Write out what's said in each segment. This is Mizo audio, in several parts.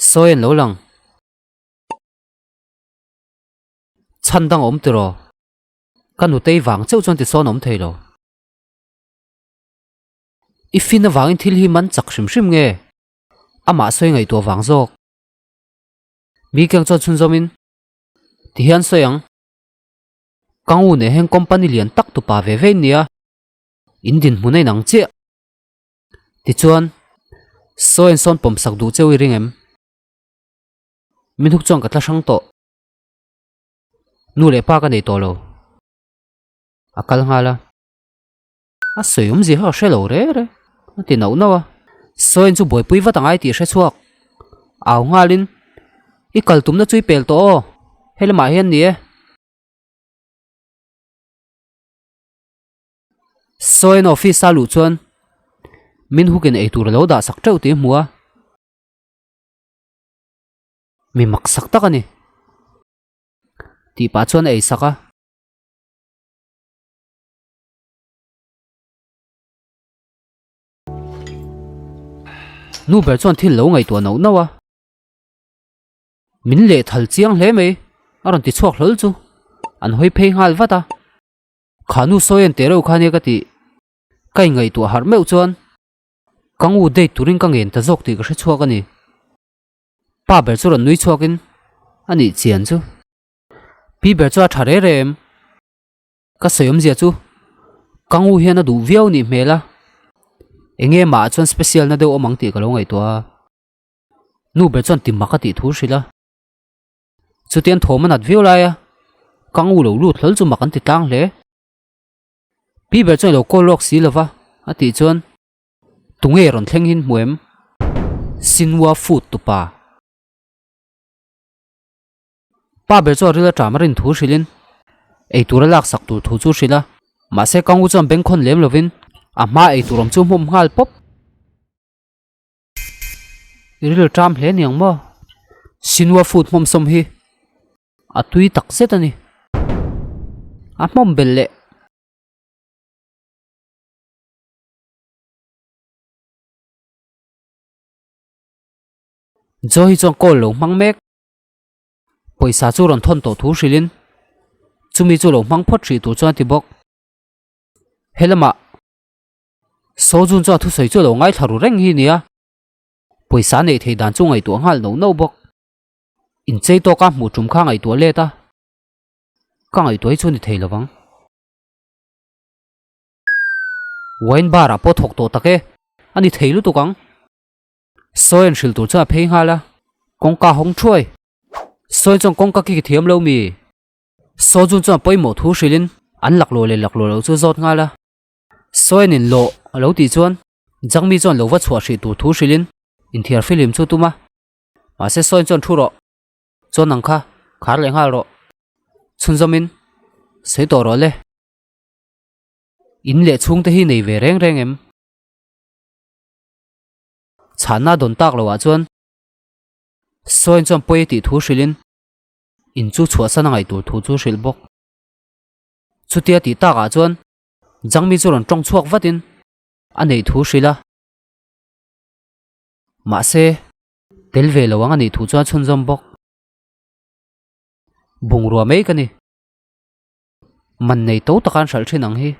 Sawi an lo lang. Chhan dang a awm tiraw? Ka nutei vang chauh chuan tisawn a awm thei lo. I fin avangin thil hi man chak hrim hrim nge? Amah sawi ngaihtuah vang zawk. Mi keng chuan chhunzawmin tihian sawi ang, Kangu nen hian company lian tak tupa ve ve in nia, in dinhmun a inang chiah. Tichuan, sawi an sawn pawmsak duh cheu i ring em? Min huk chuan ka tla hrang tawh. Nu leh pa ka nei tawh lo. A kal nghal a. A sawi awmzia kha ka hre lo re re, a ti nauh nauh a. Sawiin chu buaipui vat angai tih hre chhuak. Au nghalin, I kal tumna chu i pel tawh aw, he lamah hian ni e. Sawiin office a luh chuan min hukin eitur a lo dah sak teuh tih a hmu a. Mi maksak tak a ni, tih pah chuan a ei sak a. Nu ber chuan thil lo ngaihtuah nauh nauh a, Min lehthal chiang hle mai, a rawn ti chhuak hlawl chu an hawi phei nghal vat a. Kha nu sawi an teh reuh kha nia ka tih ka inngaihtuah harh meuh chuan ka ngu date turin ka ngen ta zawk tih ka hre chhuak a ni. Pa ber chu rawn nui chhuakin a nih chian chu. Pi ber chu a tha re re em? Ka sawi awmzia chu ka ngu hian a duh viau nih hmel a, enge mah chuan special na deuh awm ang tih ka lo ngaihtuah a. Nu ber chuan ti mak a tih thu hrilh a. Chutiang thawm a nat viau lai a, ka ngu lo lut hlawl chu mak an ti tlang hle. Pi ber chuan i lo call lawk si lova a tih chuan tunge rawn thleng hin hmu em? Sinwa food tupa. Pa ber chuan ril aṭam a rin thu hrilhin eitur a laksak tur thu chu hrilh a, mahse Kangu chuan bengkhawn lem lovin a hma eitur awm chu hmawm nghal pawp. I ril ṭam hle niang maw? Sinua food hmawm sawm hi a tui tak zet a ni. A hmawm belh leh. Joe hi chuan call lo hmang mek. Pawisa chu rawn thawn tawh thu hrilhin chumi chu lo hmang phawt hrih tur chuan a ti bawk. He lamah Sojun chuan thusawi chu a lo ngaithla ru reng hi nia, pawisa neih theih dan chu ngaihtuah nghal nauh nauh bawk. Inchei tawka hmuh tum kha ngaihtuah let a, ka ngaihtuah hi chu ni thei lovang. Wine bar ah pawh thawk tawh tak e, a ni thei lutuk ang. Sawi an hrilh tur chuan a phei nghal a, kawngka hawng thuai. Sawi chuan kawngka khi thiam lo mi? Sawjun chuan pawimawh thu hrilhin an laklawh leh laklawh loh chu zawt nghal a. Sawian in lawh a lo tih chuan Jangmi chuan lo va chhuah hrih tur thu hrilhin inthiar fihlim chu tum a. Mahse Sawian chuan thu rawh, chuan ang kha khar leh nghal rawh. Chhunzawmin sawi tawh rawh le. In leh chhungte hi nei ve reng reng em? Chhanna dawn tak loh ah chuan Sawiin chuan pawi a tih thu hrilhin in chu chhuahsan a ngaih tur thu chu hrilh bawk. Chutia tih tak ah chuan Jangmi chu rawn tawng chhuak vatin a neih thu hrilh a. Mahse, tel ve lo ang a nih thu chuan chhunzawm bawk. Bungrua mai ka ni. Man nei to taka an hralh thin ang hi.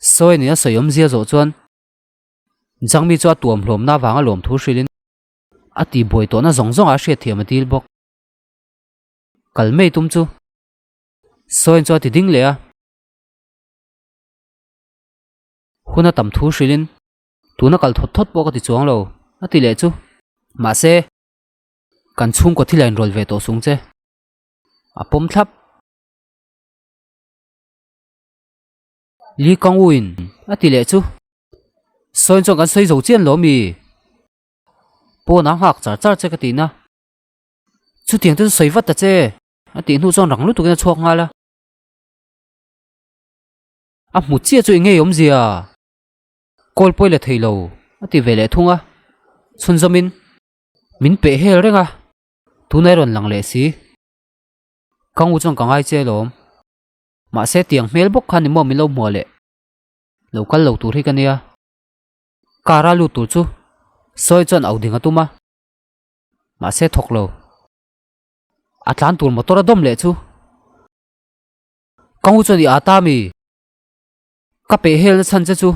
Sawiin in a sawi awmzia zawh chuan Jangmi chu a tuam hlawmna avanga lawm thu hrilhin a tih buai tawhna zawng zawngah a hriatthiam a dil bawk. Kal mai tum chu Sawiin chu a ti ding leh a. Hun a tam thu hrilhin tuna kal thawt thawt pawh ka ti chuang lo a ti leh chu. Mahse, kan chhungkaw thil a inrawlh ve tawh sung che. A pawm thlap. Li Kang U in a ti leh chu Sawiin chuan kan sawi zo chian lo mi? Pawn a nghak char char che ka tih na. Chutiang te chu sawi vat ta che a tih hnu chuan rang lutuk in a chhuak nghal a. A hmu chiah chu eng nge awmzia? Call pawi la thei lo a ti ve leh thung a. Chhunzawm in min peh hel reng a, tunah i rawn lang leh si. Kang U chuan ka ngai che alawm. Mahse tiang hmel bawk kha ni maw min lo hmuah leh lo kal lo tur hi ka nia. Car a lut tur chu sawi chuan auh ding a tum a, mahse thawk lo. A tlan tur motor a dawm leh chu ka ngu chuan i aa ta mi? Ka peh hel na chhan che chu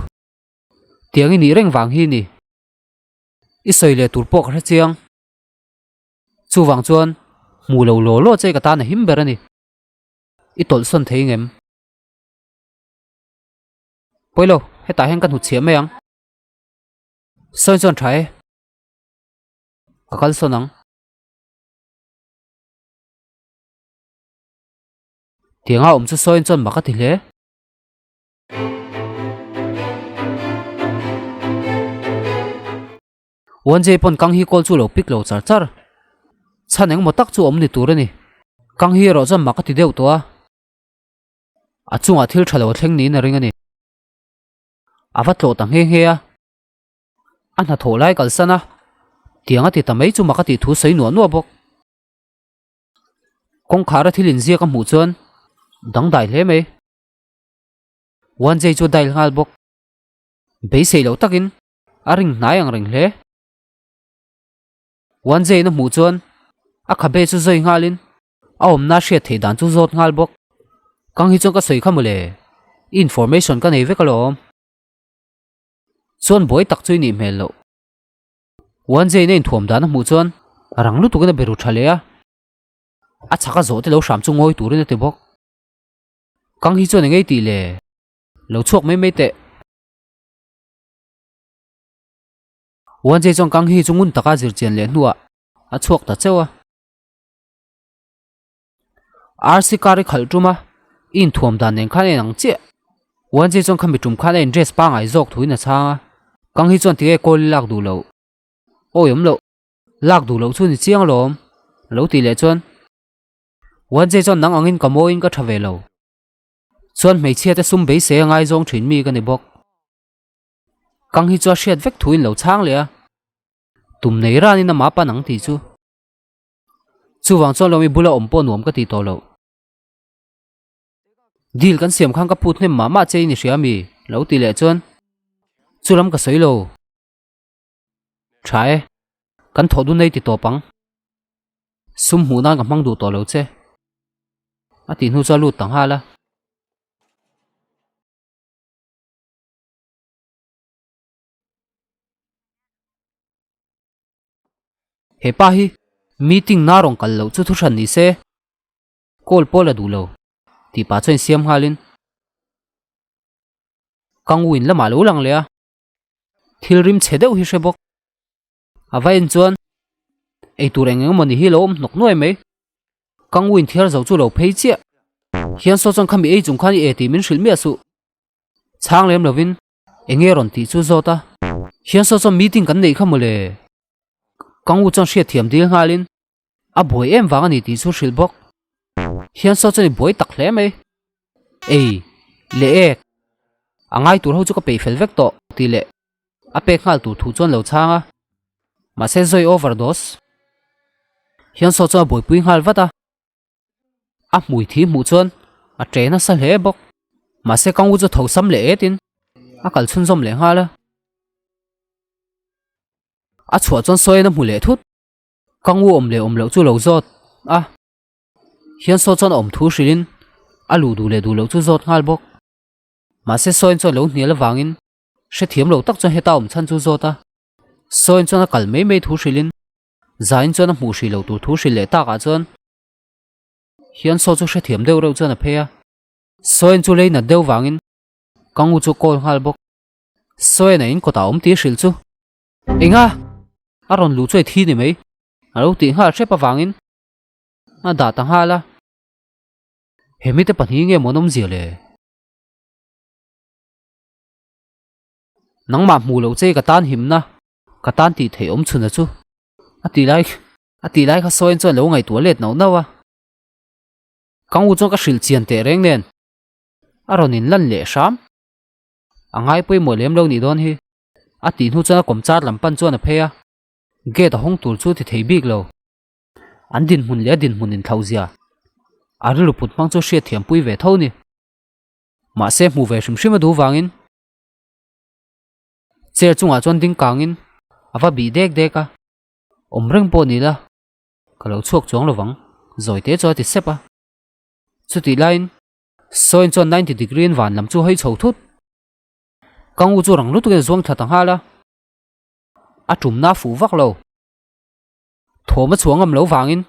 tiang i nih reng vang hi ni. I sawi leh tur pawh ka hre chiang. Chuvang chuan hmuh lo law law che ka tan a him ber a ni. I tawlh sawn thei ngem? Pawi lo, hetah hian ka hnutchhiah mai ang. Sawi chuan tha e. Ka kal sawn ang. Tianga awm chu sawiin chuan mak a ti hle. Uanjei pawn kang hi call chu lo pick lo char char. Chhan engmaw tak chu awm ni tur a ni. Kang hi erawh chuan mak a ti deuh tawh a. A chungah thil tha lo a thleng niin a ring a ni. A va tlawh ta nghe nghe a. A hnathawh lai kalsan a, tiang a ti ta mai chu mak a tih thu sawi nuah nuah bawk. Kawngkhar a thil inziak a hmuh chuan dangdai hle mai. Wanjei chu a dial nghal bawk. Beisei loh takin a ring hnai ang reng hle. Wanjei in a hmuh chuan a khabe chu zawi nghalin a awmna hriat theih dan chu zawt nghal bawk. Kang hi chuan ka sawi kha mawle, i information ka nei vek alawm. Chuan buai tak chu i nih hmel loh. Wanjei in a inthuam dan a hmuh chuan rang lutukin a be ru tha leh a, a chhak a zawh te lo hram chu ngawi turin a ti bawk. Kang hi chuan engei tih le? Lo chhuak mai mai teh. Wanjei chuan Kang hi chu ngun taka zir chian leh hnuah a chhuak ta cheuh a. RC car i khalh tum a, i inthuam dan nen khan a inang chiah. Wanjei chuan khami tum khan a in dress pangngai zawk thuin a chhang a. Kang hi chuan tinge kawl i lak duh loh? Awi awm loh, lak duh loh chu ni chiang alawm, a lo tih leh chuan Wanjei chuan nang angin ka mawiin ka tha ve lo. Chuan hmeichhia te sum beisei a ngaizawng thin mi ka ni bawk. Kang hi chu a hriat vek thuin lo chhang leh a, tum nei ranin amah pan ang tih chu. Chuvang chuan lawmi bula awm pawh nuam ka ti tawh loh. Deal kan siam khan ka phut hnem mah mah che in i hria mi? Lo ti leh chuan chu lam ka sawi lo. Tha e, kan thawh dun ei ti tawp ang. Sum hmuh nan ka hmang duh tawh lo che. A tih hnu chu a lut ta nghal a. He pa hi meeting na rawn kal loh chu thu hran ni se, call pawh la duh lo tih pah chuan insiam nghalin ka ngu in lamah lo lang leh a, thil rim chhe deuh hi hre bawk. A va en chuan eitur eng eng emawni hi lo awm hnawk nuai mai, ka ngu inthiar zo chu lo phei chiah hian saw chuan khami ei chung khan i e tih min hrilh miah suh, chhang lem lovin Enge rawn tih chu zawt a, hian saw chuan meeting kan neih kha mawle. Ka ngu chuan hriatthiam dil nghalin a buai em vang a ni tih chu hrilh bawk. Hian saw chuan i buai tak hle mai. Ei, leh ek, a ngai tur ho chu ka peih fel vek tawh tih leh a pek nghal tur thu chuan lo chhang a. Mahse zawi overdose. Hian saw chuan a buaipui nghal vat a. A hmui thi hmuh chuan a ṭe nasa hle bawk. Mahse ka ngu chu tho sam leh etin a kal chhunzawm leh nghal a. A chhuah chuan sawiin a hmu leh thut. Ka ngu awm leh awm loh chu lo zawt a. Hian saw chuan a awm thu hrilhin a luh duh leh duh loh chu zawt nghal bawk. Mahse sawiin chuan lo hnial avangin hrethiam lo tak chuan heta awm chhan chu zawt a. Sawiin chuan a kal mai mai thu hrilhin Zain chuan a hmuh hrih loh tur thu hrilh leh takah chuan hian saw chu hrethiam deuh reuh chuan a phei a. Sawiin chu lei nat deuh vangin ka ngu chu call nghal bawk. Sawiin a in kawtah awm tih hrilh chu enga a rawn luh chu ei thi ni mai a lo tih nghal hrep avangin a dah ta nghal a. He mite pahnih nge maw an awmzia le? Nangmah hmuh loh che ka tan himna. Ka tan tih theih awm chhun a chu a tih lai a tih lai kha sawiin chuan lo ngaihtuah let nauh nauh a. Ka ngu chuan ka hrilh chian teh reng nen a rawn in lan leh hram. A ngai pawimawh lem lo nih dawn hi a tih hnu chuan a kawm char lam pan chuan a phei a. Gate a hawng tur chu ti thei bik lo. An dinhmun leh a dinhmun inthlauh zia a rilru put hmang chu hriatthiam pui ve tho ni. Mahse hmuh ve hrim hrim a duh vangin. Chair chungah chuan ding kangin a va bih dek dek a, awm reng pawh ni la ka lo chhuak chuang lovang zawi te chuan a ti sep a. Chutih laiin Sawiin chuan 90 degree in van lam chu hawi chho thut. Kangu chu rang lutukin a zuang thla ta nghal a, a tumna a fuh vak lo. Thawm a chhuah ngam lo vangin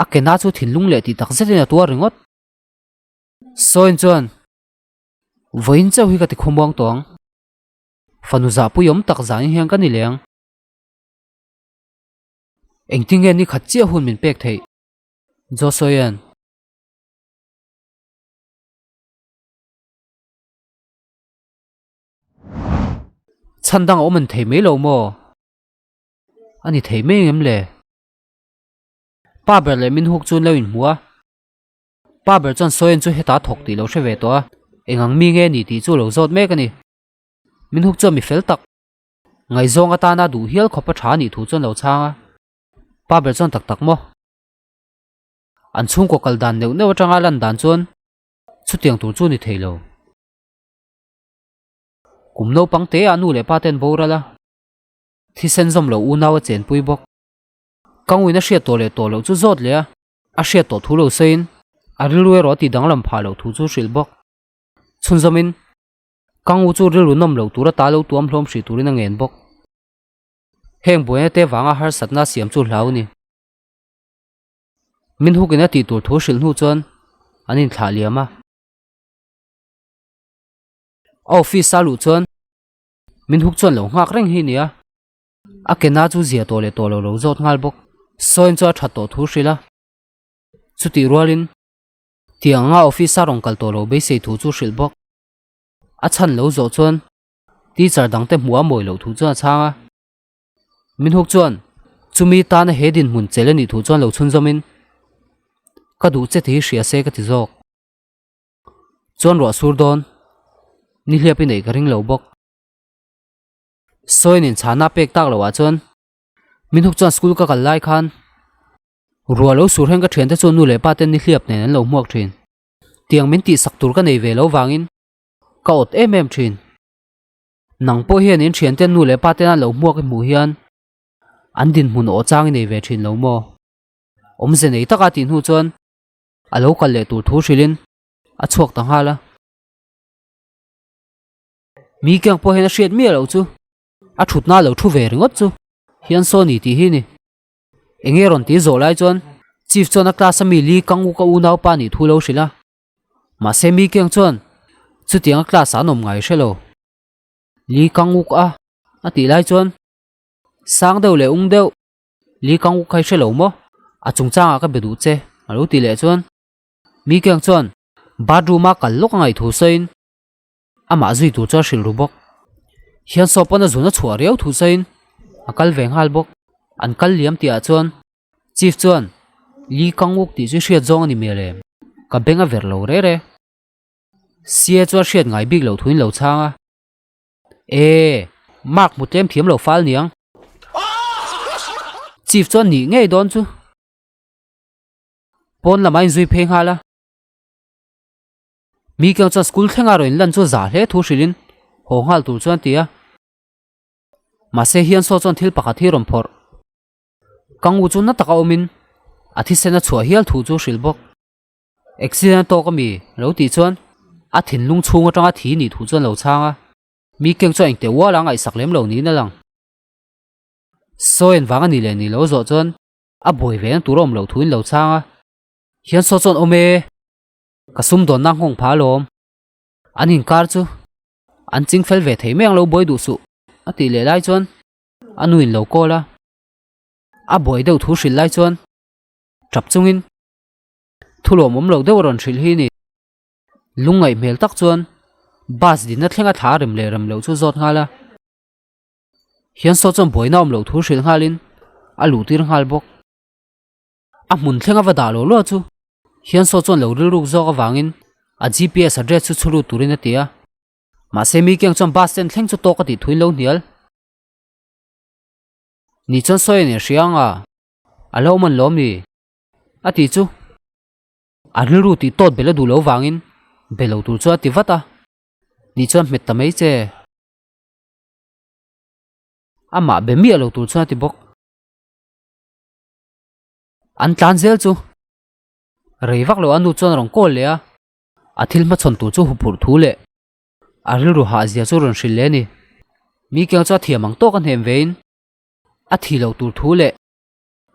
a ke na chu thinlung leh tih tak zetin a tuar ringawt. Sawiin chuan Vawiin chauh hi ka ti khawmuang tawh ang. Fanu zahpui awm tak zanin hian ka ni leh ang. Engtin nge ni khat chiah hun min pek theih? Joshua-ian. Chhan dang a awm an thei mai lo maw? A ni thei mai engem le? Pa ber leh min huk chu an lo inhmu a. Pa ber chuan Sawian chu hetah thawk tih lo hre ve tawh a, eng ang mi nge ni tih chu lo zawt mek a ni. Min huk chuan mi fel tak, ngaihzawng atana duh hial khawp a tha a nih thu chuan lo chhang a. Pa ber chuan tak tak maw? An chhungkaw kal dan neuh neuh atanga lan dan chuan chutiang tur chu ni thei lo. Kum naupang te ah nu leh pa ten boral a, thisen zawm lo unau a chenpui bawk. Ka nguin a hriat tawh leh tawh loh chu zawt leh a, a hriat tawh thu lo sawiin a rilru erawh a ti danglam phah loh thu chu hrilh bawk. Chhunzawmin ka ngu chu rilru nawm loh tur ata lo tuam hlawm hrih turin a ngen bawk. Heng buaina te vanga harsatna siam chu hlau a ni. Min hukin a tih tur thu hrilh hnu chuan an inthlah liam a. A office a luh chuan min huk chuan lo nghak reng hi nia. A ke na chu zia tawh leh tawh lo lo zawt nghal bawk. Sawiin chu a that tawh thu hrilh a. Chutih rualin tiang anga office a rawn kal tawh lo beisei thu chu hrilh bawk. A chhan lo zawh chuan teacher dangte hmuh a mawi loh thu chuan a chhang a. Min huk chuan chumi tana he dinhmun chelh a nih thu chuan lo chhunzawmin ka duh che tih hi hria se ka ti zawk. Chuan ruah sur dawn ni hliap i neih ka ring lo bawk. Sawiin inchhana pek tak loh ah chuan min huk chuan school ka kal lai khan ruah lo sur hian ka thiante chu nu leh pa ten ni hliap nen an lo hmuak thin. Tiang min tihsak tur ka nei ve lo vangin ka awt em em thin. Nang pawh hian in thiante nu leh pa ten an lo hmuak i hmuh hian an dinhmun awh chang i nei ve thin lo maw? Awmze nei taka tih hnu chuan a lo kal leh tur thu hrilhin a chhuak ta nghal a. Mi keng pawh hian a hriat miah loh chu a thutna lo thu ve ringawt chu hian saw ni tih hi ni. Enge rawn ti zawh lai chuan Chief chuan a class a mi Lee Kang Wook a unaupa nih thu lo hrilh a. Mahse mi keng chuan chutiang a class ah an awm ngai hre lo. Lee Kang Wook a a tih lai chuan sang deuh leh ung deuh Lee Kang Wook kha i hre lo maw? A chungchangah ka be duh che a lo ti leh chuan mi keng chuan bathroom a kal lawk a ngaih thu sawiin amah zui tur chuan hrilh ru bawk. Hian saw pawn a zun a chhuah riau thu sawiin a kal ve nghal bawk. An kal liam tih ah chuan Chief chuan Lee Kang Wook tih chu hriat zawng a ni hmel em? Ka beng a ver lo re re. Sia chuan hriat ngai bik loh thuin lo chhang a. E, mark hmu tlem thiam lo fal niang. Chief chuan nih ngei dawn chu. Pawn lamah a inzui phei nghal a. Mi keng chuan school thlenga rawn inlan chu za hle thu hrilhin haw nghal tur chuan ti a. Mahse hian saw chuan thil pakhat hi rawn phawrh. Kangu chu na taka awmin a thisen a chhuah hial thu chu hrilh bawk. Accident a tawk ami lo tih chuan a thinlung chhung atanga thi nih thu chuan lo chhang a. Mi keng chuan engteh ual a ngaihsak lem lo niin a lang. Sawi en vang a nih leh nih lo zawh chuan a buai ve na tur a awm loh thuin lo chhang a. Hian saw chuan awm e, ka sumdawnna nghawng pha alawm. An inkar chu an ching fel ve thei mai ang lo buai duh suh a tih leh lai chuan a nuin lo call a. A buai deuh thu hrilh lai chuan tap chungin thu lawmawm lo deuh a rawn hrilh hi a ni. Lungngaih hmel tak chuan bus dinna thlenga thla rem leh rem loh chu zawt nghal a. Hian saw chuan buaina awm loh thu hrilh nghalin a luh tir nghal bawk. A hmun thlenga va dah lo luah chu hian saw chuan lo rilruk zawk avangin a GPS address chu chhu lut turin a ti a. Mahse mi keng chuan bus stand thleng chu tawk a tih thuin lo hnial. Ni chuan sawi a nih hria ang a, a lo awm an lawm ni a tih chu. A rilru tih tawt bel a duh lo vangin be lo tur chu a ti vat a, ni chuan hmet ta mai che. Amah be miah lo tur chuan a ti bawk. An tlan zel chu rei vak lo a nu chuan a rawn call leh a, a thil hmachhawn tur chu huphurh thu leh a rilru hah zia chu rawn hrilh leh a ni. Mi keng chu a thiam ang tawk a hnem vein a thi lo tur thu leh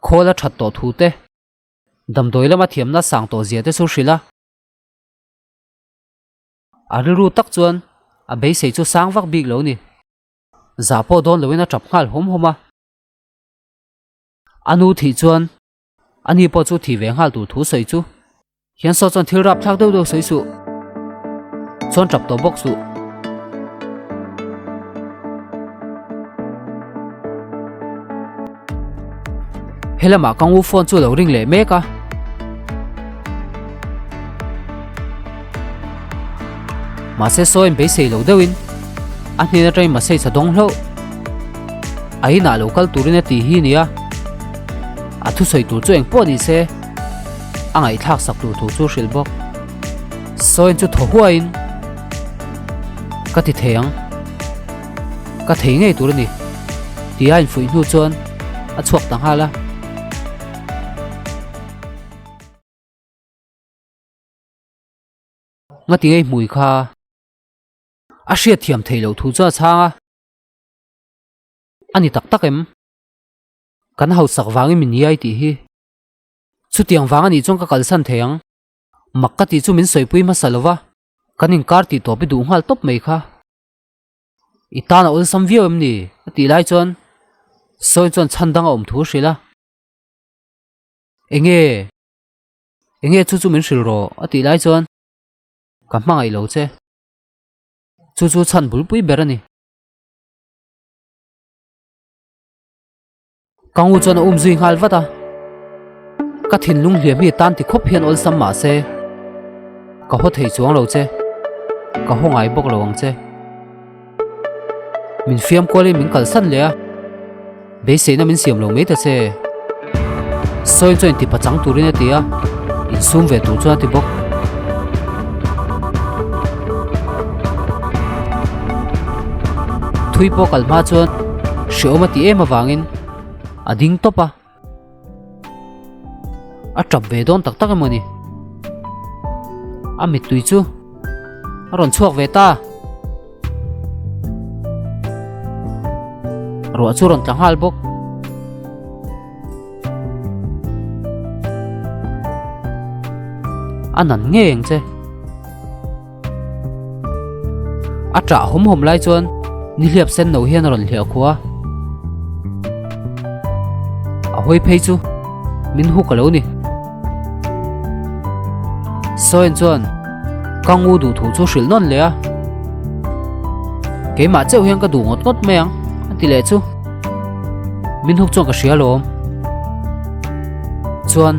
khawl a that tawh thu te, damdawi lama thiamna sang tawh zia te chu hrilh a. A rilru tak chuan a beisei chu sang vak bik lo ni. Zah pawh dawn loin a tap nghal hawm hawm a. A nu thih chuan a ni pawh chu thih ve nghal tur thu sawi chu hian saw chuan thil rap thlak deuh deuh sawi suh chuan tap tawh bawk suh. Helamah ka ngu phone chu lo ring leh mek a. Mahse sawiin beisei lo deuhin a hnen atangin message a dawng hlauh. A inah lo kal turin a tih hi nia. A thusawi tur chu engpawh ni se a ngaihthlak sak tur thu chu hrilh bawk. Sawiin chu thaw huaiin ka ti thei ang. Ka thei ngei tur a ni tih a infuih hnu chuan a chhuak ta nghal a. Ngati ngei hmui kha a hriat thiam theih loh thu chu a chhang a, a ni tak tak em? Kan hausak vangin min iai tih hi chutiang vang a nih chuan ka kalsan thei ang. Mak ka tih chu min sawipui hmasa lo va, kan inkar tih tawp i duh nghal tawp mai kha. I tan a awlsam viau em ni? a tih lai chuan Sawi chuan chhan dang a awm thu a hrilh a. Enge? Enge chu chu min hrilh rawh? a tih lai chuan Ka hmangaih lo che. Chu chu chhan bulpui ber a ni. Ka ngu chuan a um zui nghal vat a, ka thinlung hliam hi tan ti khawp hian awlsam mah se, ka haw thei chuang lo che, ka haw ngai bawk lo ang che. Min fiam kualin min kalsan leh a, beiseina min siam lo mai ta che. Sawiin chuan inti pachang turin a ti a, insum ve tur chuan a ti bawk. Thui pawh kal hma chuan hreawm a ti em avangin a ding tawp a, a tap ve dawn tak tak emaw ni? A mittui chu a rawn chhuak ve ta. Ruah chu rawn tla nghal bawk. A nan ngei ang che. A ṭah hawm hawm lai chuan nihliap sen no hian a rawn hliah khua. A hawi phei chu min huk a lo ni. Sawiin chuan ka ngu duh thu chu hrilh nawn leh a. Keimah cheuh hian ka duh ngawt ngawt mai ang a ti leh chu. Min huk chuan ka hria alawm. Chuan.